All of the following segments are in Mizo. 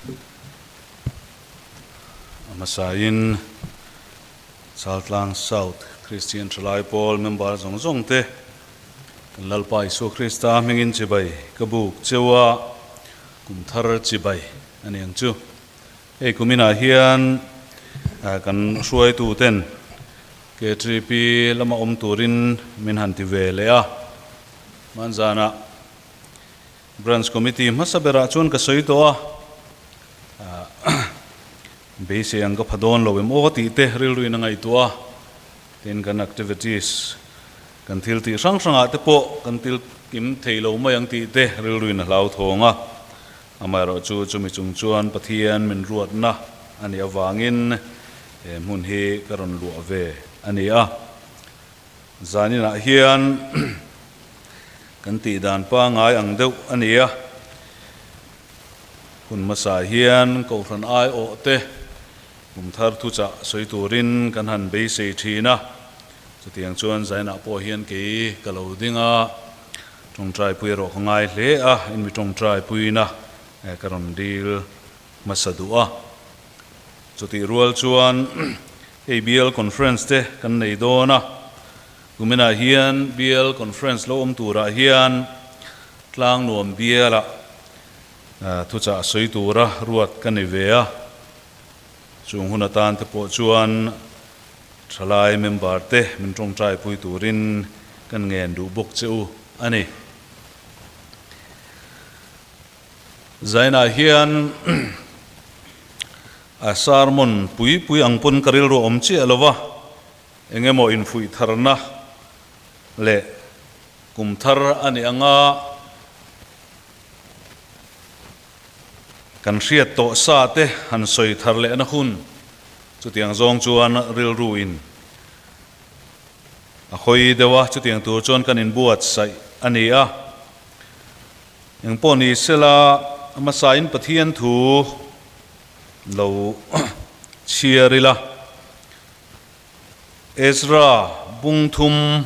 A hmasain Chaltlang South Christian Thalai Pawl member zawng zawng te kan Lalpa Isua Krista hmingin chibai ka buk cheu a, kum thar chibai a ni ang chu. Hei kuminah hian kan hruaitu ten KTP lama awm turin min han ti ve leh a, hmanzanah Branch Committee hmasa berah chuan ka sawi tawh a, beisei ang ka pha dawn lo em aw tih te rilruin a ngaihtuah a, tin kan activities kan thil tih hrang hrangah te pawh kan til kim thei lo mai ang tih te rilruin a hlauthawng a, amaherawh chu chumi chung chuan Pathian min ruatna a nih avangin he hmun hi ka rawn luah ve a ni a. Zaninah hian kan tih dan pangngai ang deuh a ni a, hun hmasa hian Kohhran aiawh te kum thar thuchah sawi turin kan han beisei thin a, chutiang chuan zainah pawh hian kei ka lo ding a, tawngtaipui erawh ka ngai hle a, in mi tawngtaipuina ka rawn dil hmasa duh a. Chutih rual chuan hei Bial Conference te kan nei dawn a, kuminah hian Bial Conference lo awm turah hian Tlangnuam Bialah thuchah sawi tura ruat ka ni ve a, chung hun atan te pawh chuan thalai member te min tawngtaipui turin kan ngen duh bawk che u a ni. Zainah hian a sermon pui pui ang pawn ka rilru a awm chiah lo va, eng emaw infuih tharna leh kum thar a nih anga kan hriat tawh sa te han sawi thar lehna hun chutiang zawng chuan rilru in a hawi deuh a, chutiang tur chuan kan inbuatsaih a ni a. Engpawh ni sela, a hmasain Pathian thu lo chhiar ila. Ezra bungthum,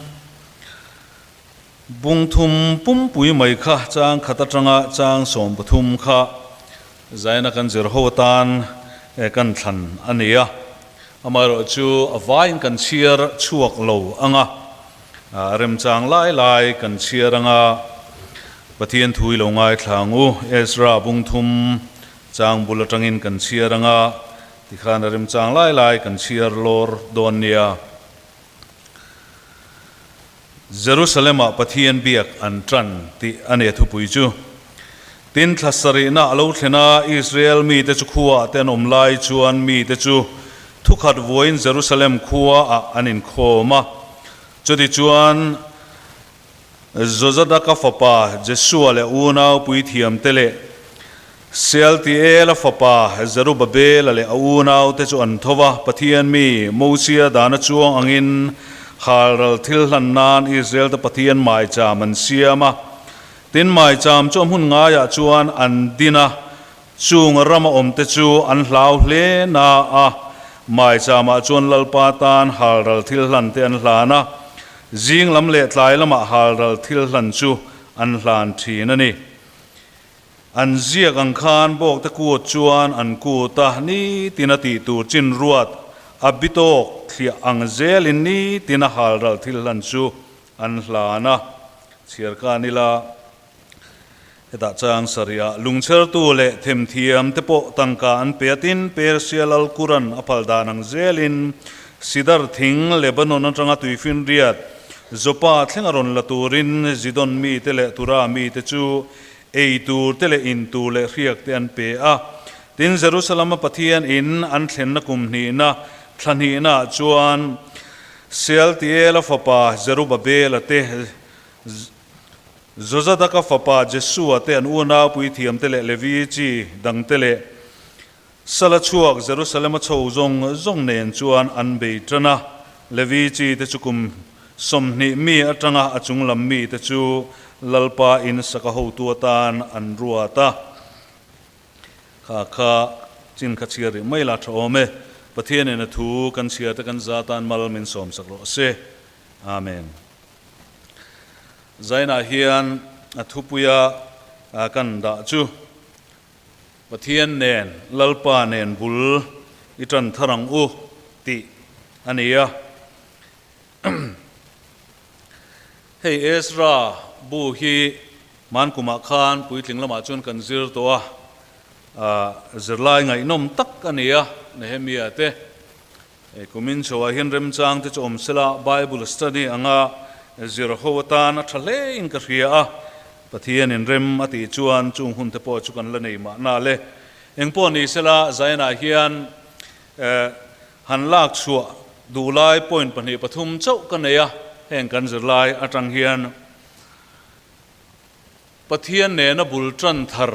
bungthum pumpui mai kha chang khat atanga chang 13 kha zaina kan zir ho atan kan thlan a ni a. Amaherawhchu a vaiin kan chhiar chhuak lo ang a. Remchang lai lai kan chhiar anga Pathian thu i lo ngaithla ang u. Ezra bungthum chang bul atangin kan chhiar anga tikhan a remchang lai lai kan chhiar lawr dawn nia. Jerusalem-ah Pathian biak an tan tih a nia thupui chu. Tin, thla sarihna a lo thlen a, Israel mite chu khuaah te an awm lai chuan mite chu thukhat vuain Jerusalem khuaah an inkhawm a. Chutichuan, Jozadaka fapa Jesua leh unau puithiamte leh Sealtiela fapa Zerubabela leh a unaute chu an tho va, Pathian mi Mosia dana chuang angin halral thil hlan nan Israelte Pathian maicham an siam a. Tin, maicham chu a hmun ngaiah chuan an din a, chung rama awmte chu an hlau hle na a, maichamah chuan Lalpa tan halral thil hlan te an hlan a, zing lam leh tlai lamah halral thil hlan chu an hlan thin a ni. An ziak ang khan bawkte kut chuan an kut a, nitin a tih tur chin ruat a bitawk thliah ang zelin nitin a halral thil hlan chu An hlan a, chhiar ka ni la, hetah chang sarihah lungchhertu leh themthiam te pawh tangka an pe a, tin, Persia lal Kuran a phal dan ang zelin Sidar thing Lebanon atanga tuifinriat Joppa thleng a rawn la turin Zidon mite leh Tura mite chu ei tur te leh in tur leh hriak te an pe a. Tin, Jerusalem-a Pathian in an thlenna kum hnihna thla hnihnaah chuan Sealtiela fapa Zerubabela te, Jozadaka fapa Jesua te, an unau puithiamte leh Levi chi dangte leh Sala chhuak Jerusalema chho zawng zawng nen chuan an bei tan a. Levi chi te chu kum 20 mi atanga a chung lam mi te chu Lalpa in saka hotu atan an ruat a. Kha kha chin kha chhiar rih mai la tha awm e. Pathianin a thu kan chhiar te kan za tan mal min sawm sak rawh se. Amen. Zainah hian a thupuia kan dah chu. Pathian nen, Lalpa nen bul i tan thar ang u tih a ni a. Hei Ezra bu hi hman kumah khan puitling lamah chuan kan zir tawh a, zirlai ngaihnawm tak a ni a, Nehemia te kumin chhoah hian remchang te chu awm sela Bible study anga zir ho atan a tha hle in ka hria a, Pathianin rem a tih chuan chung hun te pawh chu kan la nei mahna le. Engpawh ni sela Zion-ah hian Han lak chhuah duh lai point pahnih pathum chauh ka nei a, heng kan zirlai atang hian Pathian nena bul tan thar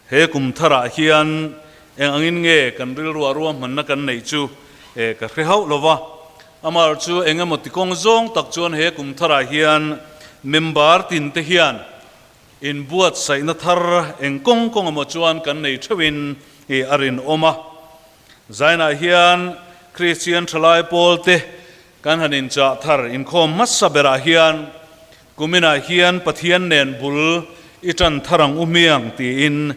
he kum tharah hian eng angin nge kan rilruah ruahmanna kan neih chu ka hre hauh lo va. Amah chu eng emaw ti kawng zawng tak chuan he kum tharah hian member tin te hian inbuatsaihna thar eng kawng kawng emaw chuan kan nei theuhin a rinawm a. Zainah hian Kristian thalai pawlte kan han inchah thar inkhawm hmasa berah hian kuminah hian Pathian nen bul i tan thar ang u hmiang tiin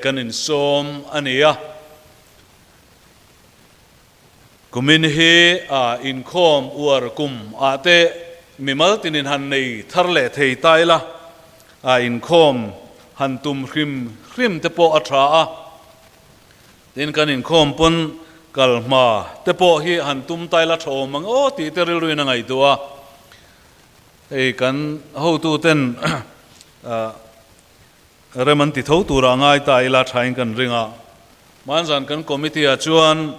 kan insawm a ni a. Kumin hi inkhawm uar kum ah te mimal tinin han nei thar leh thei ta ila, inkhawm han tum hrim hrim te pawh a tha a. Tin, kan inkhawm pawn kal hma te pawh hi han tum tai la tha awm ang aw tih te rilruin a ngaihtuah a. Hei kan hotuten rem an ti tho turah ngai ta ila thain kan ring a. Hmanzan kan committee ah chuan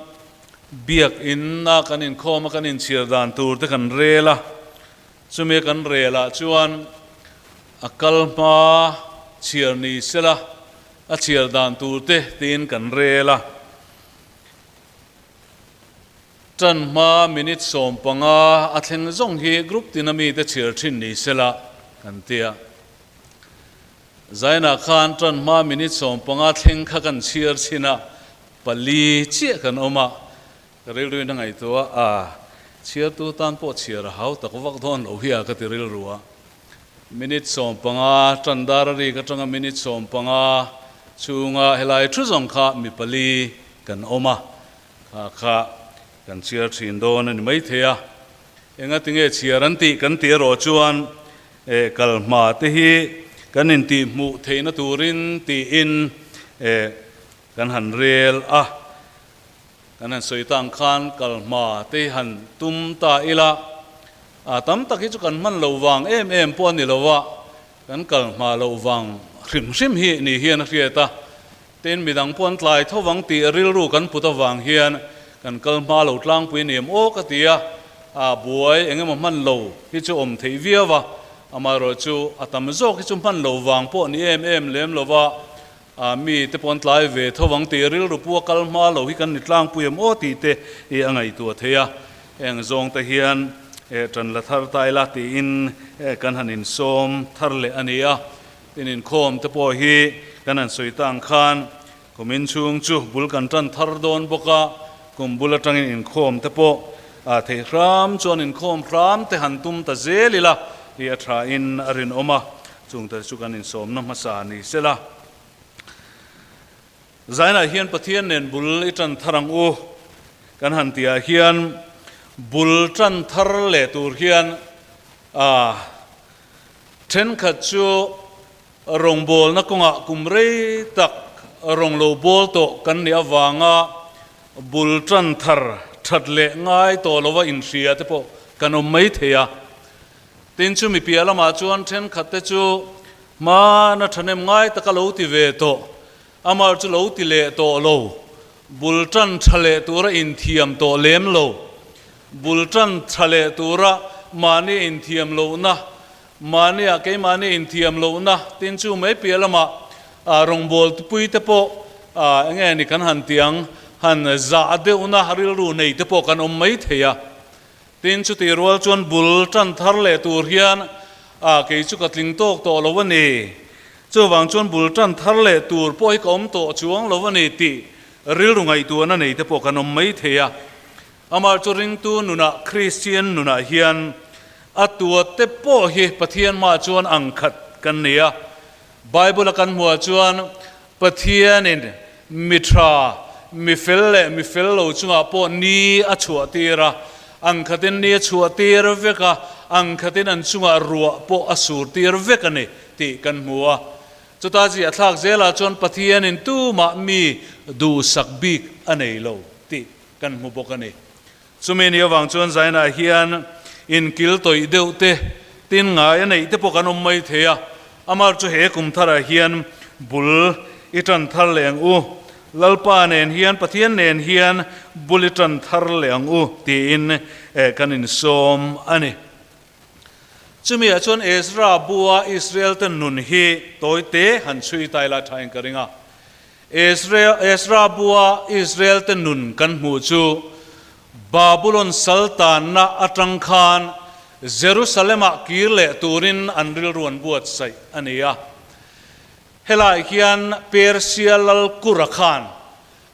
biakin a kan inkhawm a kan inchhir dan tur te kan rel a. Chumi kan rel ah chuan a kal hma chhiar ni sela A chhiar dan tur te tiin kan rel a, tan hma minute 15 a thleng zawng hi group tina mite chhiar thin ni sela kan ti a. Zainah khan tan hma minute 15 thleng kha kan chhiar chhin a, pali chiah kan awm a, ka rilruin a ngaihtuah a, chhiartu tan pawh chhiar a hau tak vak dawn lo hi a ka ti rilru a. Minute 15, tan dar a rik atanga minute 15 chhunga helai thu zawng kha mi pali kan awm a, kha kha kan chhiar thin dawn a ni maithei a. Engatinge chhiar an tih kan tih erawh chuan kal hma te hi kan intih hmuh theihna turin tiin kan han rel a. Kan han sawi tang khan kal hma te hi han tum ta ila, a tam tak hi chu kan hman loh vang em em pawh a ni lo a, kan kal hma loh vang hrim hrim hi ni hian a hriat a, tin midang pawh an tlai tho vang tih rilru kan put avang hian kan kal hma lo tlangpui a ni em aw ka ti a, a buai eng emaw hman lo hi chu awm theih viau a, amaherawh chu a tam zawk hi chu hman loh vang pawh ni em em lem lo va. A mi te pawh an tlai ve tho ang tih rilru pu a kal hma lo hi kan ni tlangpui em aw tih te i a ngaihtuah thei a. Heng zawng te hian ṭan la thar ta ila tiin kan han insawm thar leh a ni a. Tin inkhawm te pawh hi kan han sawi ta ang khan kum inchhung chu bul kan ṭan thar dawn bawk a, kum bul aṭangin inkhawm te pawh thei hram chuan inkhawm hram te han tum ta zel ila hi a ṭhain a rinawm a. Chungte chu kan insawmna hmasa ni sela. Zainah hian Pathian nen bul i tan thar ang u kan han tihah hian bul tan thar leh tur hian a thenkhat chu rawngbawlna kawngah kum rei tak rawng lo bawl tawh kan nih avanga bul tan thar that leh ngai tawh lova inhria te pawh kan awm mai thei a. Tin, chumi piah lamah chuan thenkhatte chu hmana thahnem ngai taka lo ti ve tawh, amah chu lo ti leh tawh lo, bul tan tha leh tura inthiam tawh lem lo, bul tan tha leh tura mahni inthiam lohna, mahnia keimahni inthiam lohna, tin chu mai piah lamah rawngbawlpui te pawh eng nge ni kan han ti ang, han zah deuhna rilru nei te pawh kan awm mai thei a. Tin, chutih rual chuan bul tan thar leh tur hian a kei chu ka tling tawk tawh lo a ni. Chuvang chuan bul tan thar leh tur pawh hi ka awm tawh chuang lo a ni tih rilru ngaihtuahna nei te pawh kan awm mai thei a. Amah chu ringtu nunah, Kristian nunah hian a tuate pawh hi Pathian hmaah chuan ang khat kan ni a. Bible a kan hmuah chuan Pathianin. Mi tha, mi fel leh mi fel lo chungah pawh ni a chhuah tir a, ang khatin ni a chhuah tir vek a, ang khatin an chungah ruah pawh a sur tir vek a ni tih kan hmu a. Chuta ziah thlak zelah chuan Pathianin tumah mi duhsak bik a nei lo tih kan hmu bawk a ni. Chumi ni avang chuan Zainah hian inkil tawih deuh te, tin ngai a neih te pawh kan awm mai thei a, amah chu he kum tharah hian bul i tan thar leh ang u, Lalpa nen hian, Pathian nen hian bul i tan thar leh ang u tiin kan insawm a ni. Chumiah chuan Ezra bua Israel-te nun hi tawi te han chhui tai la thain ka ring a. Ezra bua Israel-te nun kan hmuh chu Babulon saltanna atang khan Jerusalem-ah kir leh turin an rilru an buatsaih a ni a. Helai hian Persia lal Kura khan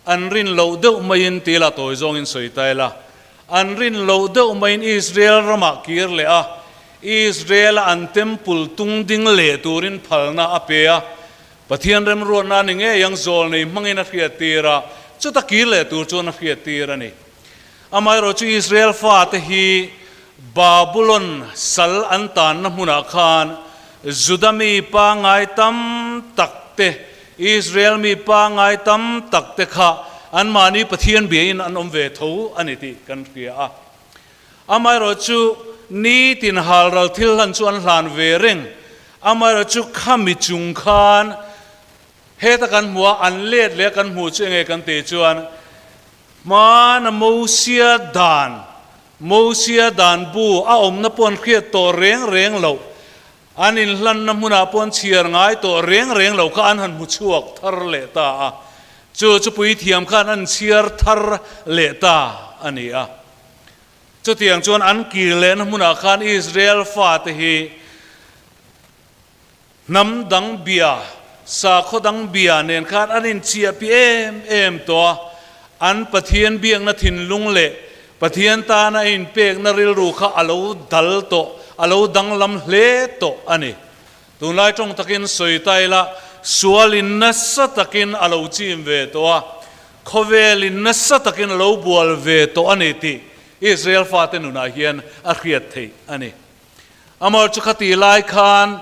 an rin loh deuh maiin ti la tawi zawngin sawi ta ila, an rin loh deuh maiin Israel ramah kir leh a, Israel-a an temple tung ding leh turin phalna a pe a, Pathian remruatna a ni ngei ang zawlnei hmangin a hriattir a, chuta kir leh tur chuan a hriattir a ni. Amaherawhchu Israel fate hi Babulon sal an tanna hmunah khan Juda mi pangngai tam tak te, Israel mi pangngai tam tak te kha anmahni Pathian biain an awm ve tho a ni tih kan hria a. Amaherawhchu nitin halral thil hlan chu an hlan ve reng. Amaherawhchu khami chung khan heta kan hmuh a, an let leh a kan hmuh chu enge kan tih chuan hmana Mosia dan, Mosia dan bu a awmna pawh an hriat tawh reng reng loh, an inhlanna hmunah pawh an chhiar ngai tawh reng reng loh kha an han hmu chhuak thar leh ta a. Chu chu puithiam khan an chhiar thar leh ta a ni a. Chutiang chuan an kir lehna hmunah khan Israel fate hi hnam dang bia, sakhaw dang bia nen khan an inchiahpi em em tawh a. An Pathian biakna thinlung leh Pathian tana a inpekna rilru kha a lo dal tawh, a lo danglam hle tawh a ni. Tunlai tawng takin sawi ta ila, sualin nasa takin a lo chim ve tawh a, Khawvelin nasa takin a lo bual ve tawh a ni tih Israel fate nunah hian a hriat theih a ni. Amah chu khati lai khan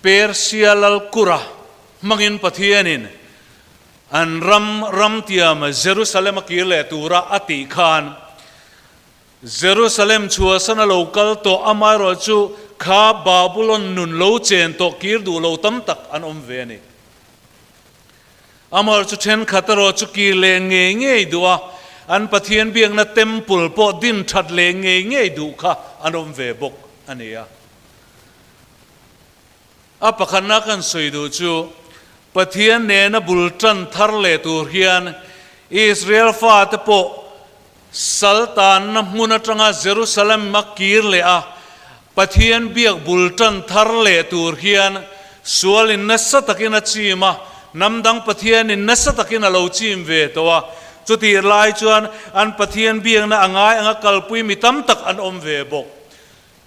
Persia lal Kura hmangin Pathianin an ram ramtiam Jerusalem a kir leh tura a tih khan Jerusalem chhuahsan a lo kal tawh amaherawh chu kha Babulon nun lo chen tawh kir duh lo tam tak an awm ve a ni. Amor chu thenkhat erawh chu kir leh ngei ngei duh a, an Pathian biakna temple pawh din that leh ngei ngei duh kha an awm ve bawk a ni a. A pakhatna kan sawi duh chu Pathian nena bul tan thar leh tur hian Israel fate pawh sal tanna hmun atanga Jerusalem a kir leh a, Pathian biak bul tan thar leh tur hian sualin nasa takin a chim a, hnam dang Pathianin nasa takin a lo chim ve tawh a. Chutih lai chuan an Pathian biakna a ngai anga kalpui mi tam tak an awm ve bawk.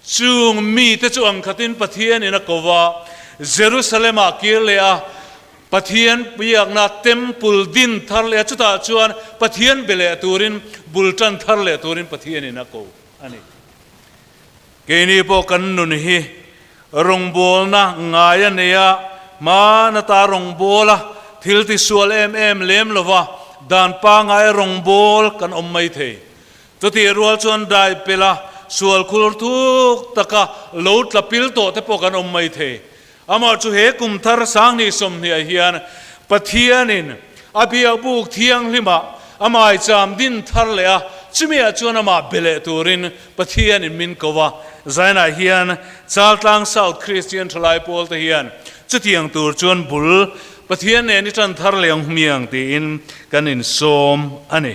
Chung mite chu ang khatin Pathianin a ko va, Jerusalem-ah kir leh a, Pathian biakna temple din thar leh a, chutah chuan Pathian be leh turin, bul tan thar leh turin Pathianin a ko a ni. Keini pawh kan nun hi rawngbawlna ngai a nei a, hmana ta rawngbawla thil tisual em em lem lova dan pangai rawngbâwl kan awm mai thei. Chutih rual chuan dai pela sual khur thuk taka lo tla pil tawh te pawh kan awm mai thei. Amah chu he kum thar 2020 ah hian Pathianin a biakbuk thianghlimah a maicham din thar leh a, chumiah chuan amah be leh turin Pathianin min ko a. Zainah hian Chaltlang South Christian Thalai Pawl te hian chutiang tur chuan bul Pathian nen i tan thar leh ang hmiang tiin kan insawm a ni.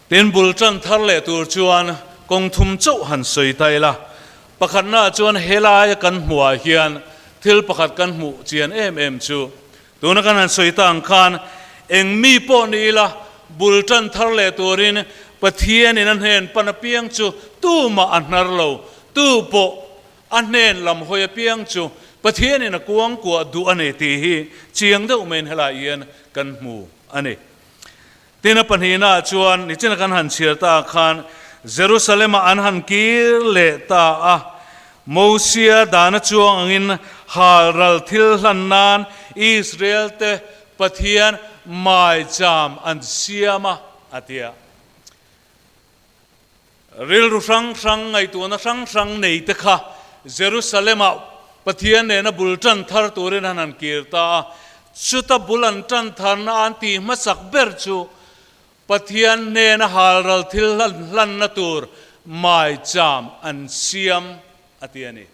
Tin, bul tan thar leh tur chuan kawng thum chauh han sawi ta ila. Pakhatnaah chuan helaia kan hmuhah hian thil pakhat kan hmuh chian em em chu, tuna kan han sawi ta ang khan eng mi pawh ni ila bul tan thar leh turin Pathianin a hnen pan apiang chu tumah a hnar lo, tu pawh a hnen lam hawi apiang chu Pathianin a kuangkuah duh a ni tih hi chiang deuh maiin helaiah hian kan hmu a ni. Tin, a pahnihnaah chuan nichina kan han chhiar ta khan Jerusalem-ah an han kir leh ta a, Mosia dana chuang angin halral thil hlan nan Israel-te Pathian maicham an siam a, a ti a. Rilru hrang hrang, ngaihtuahna hrang hrang nei te kha Jerusalem-ah Pathian nena bul tan thar turin an han kir ta a. Chuta bul an tan tharna an tih hmasak ber chu Pathian hnena halral thil hlanna tur maicham an siam a ti a ni.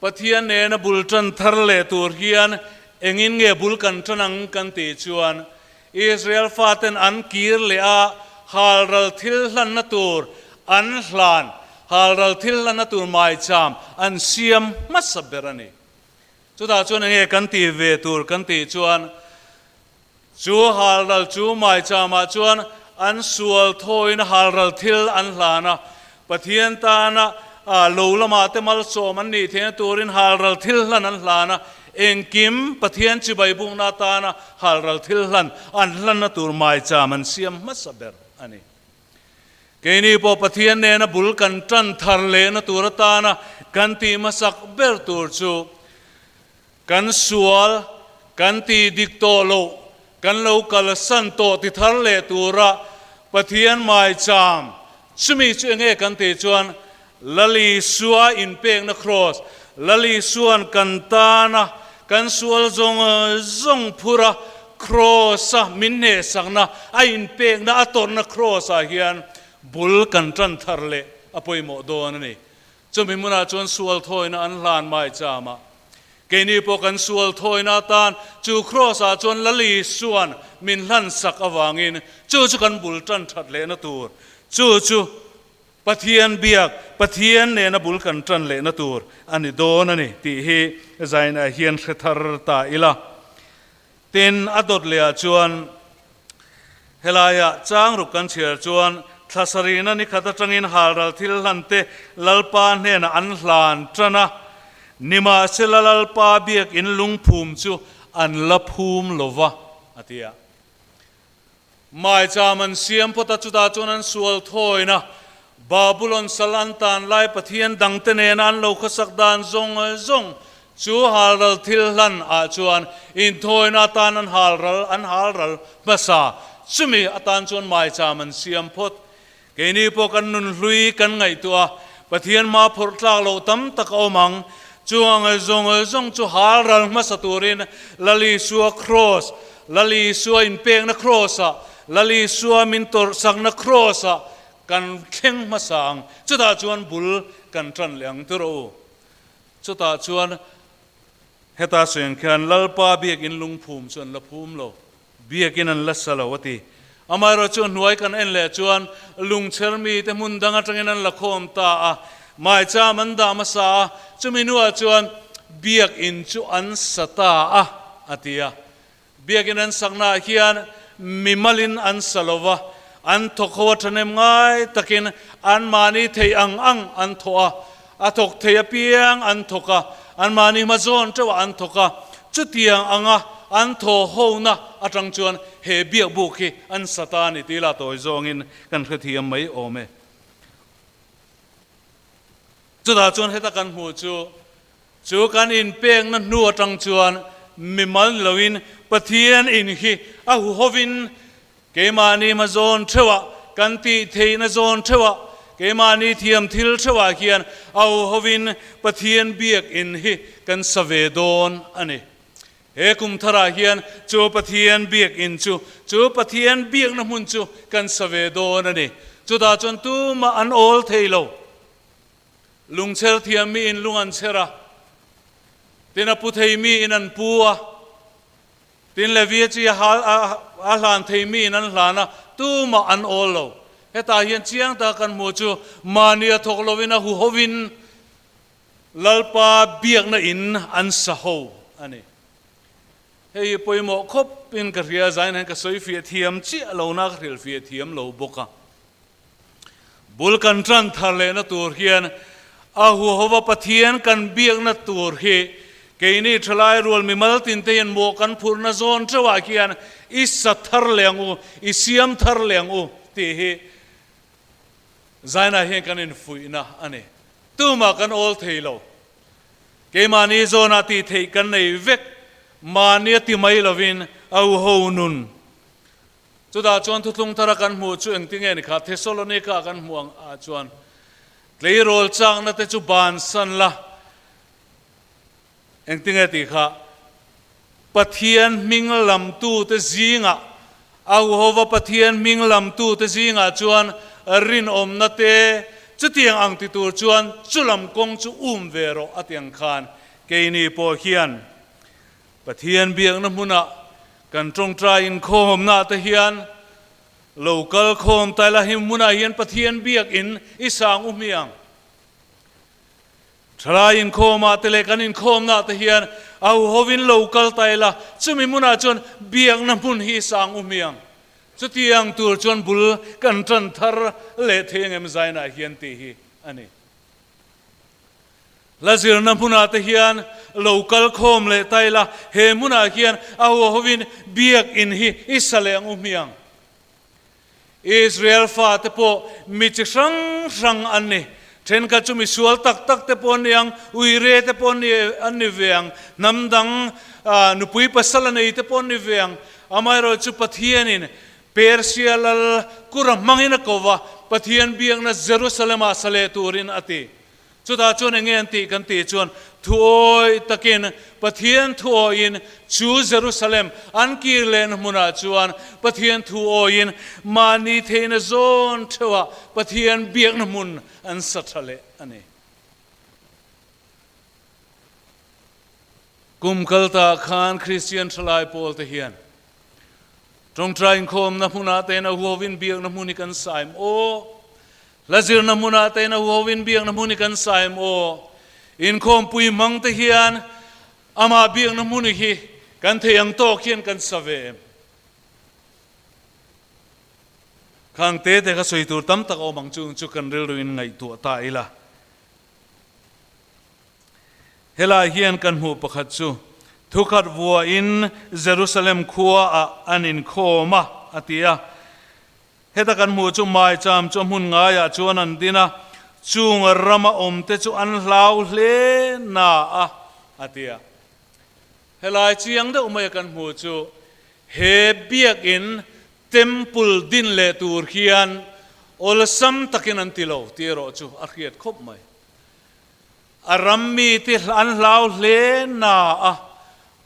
Pathian nena bul tan thar leh tur hian engin nge bul kan tan ang kan tih chuan Israel faten an kir leh a, halral thil hlanna tur an hlan, halral thil hlanna tur maicham an siam hmasa ber a ni. Chutah chuan enge kan tih ve tur kan tih chuan chu halral chu maichamah chuan an sual thawin halral thil an hlan a, Pathian tana lo lamah te malsawm an nih theihna turin halral thil hlan an hlan a, engkim Pathian chibai bukna atana halral thil hlan an hlanna tur maicham an siam hmasa ber a ni. Keini pawh Pathian nena bul kan tan thar lehna tur atana kan tih hmasak ber tur chu Kan sual, kan tih dik tawh loh, kan lo kalsan tawh ti thar leh tura Pathian maicham, chumi chu enge kan tih chuan Lal Isua inpekna kraws, Lal Isua'n kan tana kan sual zawng zawng phura kraws-a min hnehsakna, a inpekna, a tawrhna kraws-ah hian bul kan tan thar leh a pawimawh dawn a ni. Chumi hmunah chuan sual thawina an hlan mai cham a. Keini pawh kan sual thawina atan chu Kraws-ah chuan Lal Isua'n min hlan sak avangin chu chu kan bul tan that lehna tur, chu chu Pathian biak, Pathian nena bul kan tan lehna tur a ni dawn a ni tih hi zainah hian hre thar ta ila. Tin, a dawt lehah chuan helaiah chang ruk kan chhiar chuan thla sarihna ni khat atangin halral thil hlante Lalpa hnenah an hlan tan a, nimahsela Lalpa biakin lungphum chu an la phum lo va, a ti a. Maicham an siam phawt a, chutah chuan an sual thawin a, Babulon sal an tan lai Pathian dangte nena an lo khawsak dan zawng zawng chu halral thil hlan ah chuan inthawina atan an halral an halral hmasa. Chumi atan chuan maicham an siam phawt. Keini pawh kan nun hlui kan ngaihtuah a, Pathian hma phawrh tlak loh tam tak a awm ang. Chu ang zawng zawng chu halral hmasa turin Lal Isua Kraws, Lal Isua inpekna Kraws-ah, Lal Isua min tawrhsakna Kraws-ah kan thleng hmasa ang. Chutah chuan bul kan tan leh ang tir aw u. Chutah chuan heta sawi ang khian Lalpa biakin lungphum chu an la phum lo. Biakin an la sa lo a ti. Amaherawhchu hnuai kan en leh chuan lungchher mite hmun dang atangin an la khawm ta a, maicham an dah hmasa a, chumi hnuah chuan biakin chu an sa ta a, a ti a. Biakin an saknaah hian mimalin an sa lo va, an thawk ho a thahnem ngai takin anmahni thei ang ang an thawh a, a thawk thei apiang an thawk a, anmahni hma zawn teuhah an thawk a, chutiang anga an thaw hona atang chuan he biakbuk hi an sa ta a ni tih la tawi zawngin kan hrethiam mai awm e. Chutah chuan heta kan hmuh chu, chu kan inpekna hnu atang chuan mimal ni loin Pathian in hi a huhovin Keimahni hma zawn theuhah, kan tih theihna zawn theuhah, keimahni thiam thil theuhah hian a hovin Pathian biakinn hi kan sa ve dawn a ni. He kum tharah hian chu Pathian biakinn chu, chu Pathian biakna hmun chu kan sa ve dawn a ni. Chutah chuan tumah an awl thei lo. Lungchher thiam miin lung an chher a, tin a pu thei miin an pu a. Tin, Levia chi a a hlan thei miin an hlan a, tumah an awl lo. Hetah hian chiang taka kan hmuh chu mahni a thawk lovin a huhovin Lalpa biakna in an sa ho a ni. Hei hi pawimawh khawpin ka hria, zain hian ka sawi fiah thiam chiah lo na ka hrilh fiah thiam lo bawk a. Bul kan tan thar lehna tur hian a huhova Pathian kan biakna tur hi. Keini thalai rual mimal tinte hian mawh kan phurhna zawn theuhah khian i sa thar leh ang u, i siam thar leh ang u tih hi Zainah hian kan infuihna a ni. Tumah kan awl thei lo. Keimahni zawnah tih theih kan nei vek, mahni a ti mai lovin a u ho nun. Chutah chuan thuthlung thara kan hmuh chu engtinge ni kha? Thesalonika kan hmuh ang ah chuan tleirawl chakna te chu bansan la. Engtinge tih kha? Pathian hming lamtute zingah, Auhova Pathian hming lamtute zingah chuan rinawmna te, chutiang ang ti tur chuan chulam kawng chu um ve rawh a ti ang khan keini pawh hian Pathian biakna hmunah kan tawngtai inkhawmna te hian lo kal khawm ta ila, him hmunah hian Pathian biakin i sang u hmiang. Thalai inkhawmah te leh kan inkhawmnaah te hian a huhovin lo kal ta ila, chumi hmunah chuan biakna hmun hi sang u hmiang. Chutiang tur chuan bul kan tan thar leh thei angem zainah hian tih hi a ni. Hla zirna hmunah te hian lo kal khawm leh ta ila, he hmunah hian a huhovin biakin hi i sa leh ang u hmiang. Israel fate pawh mi chi hrang hrang an ni. Thenkhat chu mi sual tak tak te pawh an ni ang, uire te pawh an ni ve ang, hnam dang nupui pasal a nei te pawh an ni ve ang. Amaherawhchu chu Pathianin Persia lal kura hmangin a ko va, Pathian biakna Jerusalem-ah sa leh turin a ti. Chutah chuan eng nge an tih kan tih chuan thuawi takin Pathian thuawiin chu Jerusalem an kir lehna hmunah chuan Pathian thuawiin mahni theihna zawn theuhah Pathian biakna hmun an sa tha leh a ni. Kum kaltah khan Kristian thalai pawl te hian tawngtai inkhawmna hmunah te'n a huhovin biakna hmun hi kan sa em aw? Hla zirna hmunah te'n a huhovin biakna hmun hi kan sa em aw? Inkhawmpui hmang te hian amah biakna hmun hi kan thei ang tawk hian kan sa ve em? Khang te te kha sawi tur tam tak a awm ang chu chu kan rilruin ngaihtuah ta ila. Helai hian kan hmuh pakhat chu, Thukhat vuain Jerusalem khuaah an inkhawm a, a ti a. Heta kan hmuh chu maicham chu a hmun ngaiah chuan an din a, chung rama awmte chu an hlau hle na a, a ti a. Helai chiang deuh maia kan hmuh chu, he biakinn Temple din leh tur hian awlsam takin an ti lo tih erawh chu a hriat khawp mai. A ram mite an hlau hle na a,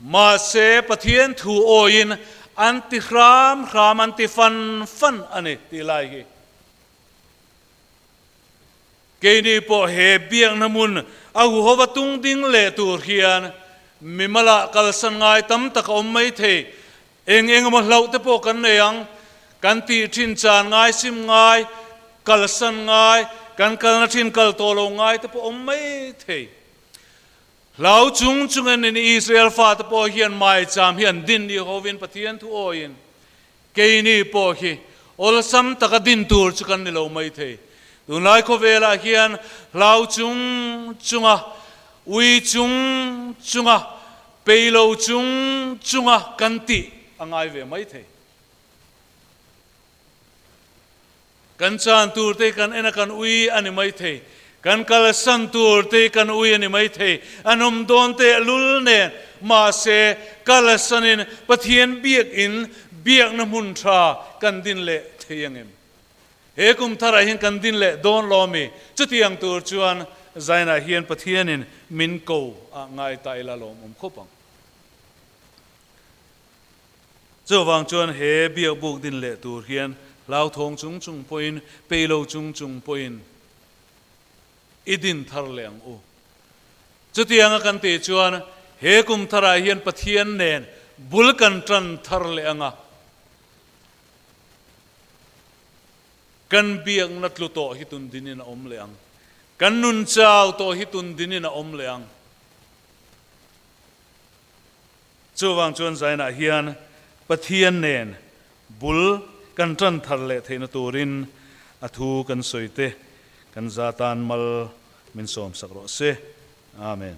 mahse Pathian thu awiin an ti hram hram, an ti fan fan a ni tih lai hi. Keini pawh he biakna hmun a huhova tung ding leh tur hian mimalah kalsan ngai tam tak a awm mai thei. Eng eng emaw hlauh te pawh kan nei ang, kan tih thin chan ngai, sim ngai, kalsan ngai, kan kalna thin kal tawh lo ngai te pawh awm mai thei. Hlau chung chungin in Israel fate pawh hian maicham hi an din ni hovin Pathian thu awiin keini pawh hi awlsam taka din tur chu kan ni lo mai thei. Tunlai khawvelah hian hlau chung chunga, ui chung chunga, Pei lo chung chunga kan tih a ngai ve mai thei. Kan chan tur te kan en a kan ui a ni mai thei. Kan kalsan tur te kan ui a ni mai thei. An awm dawn teh lul nen mahse kalsanin Pathian biakin biakna hmun tha kan din leh thei angem? He kum tharah hian kan din leh dawn lo ami? Chutiang tur chuan Zainah hian Pathianin min ko ah ngai ta ila lawmawm khawp ang. Chuvang chuan he biakbuk din leh tur hian hlauthawng chung chung pawhin, pei lo chung chung pawhin i din thar leh ang u. Chutianga kan tih chuan he kum tharah hian Pathian nen bul kan tan thar leh ang a. Kan biakna tlu tawh hi tun dinin a awm leh ang. Kan nun chau tawh hi tun dinin a awm leh ang. Chuvang chuan zainah hian Pathian nen bul kan tan thar leh theihna turin a thu kan sawi te kan za tan mal min sawmsak rawh se. Amen.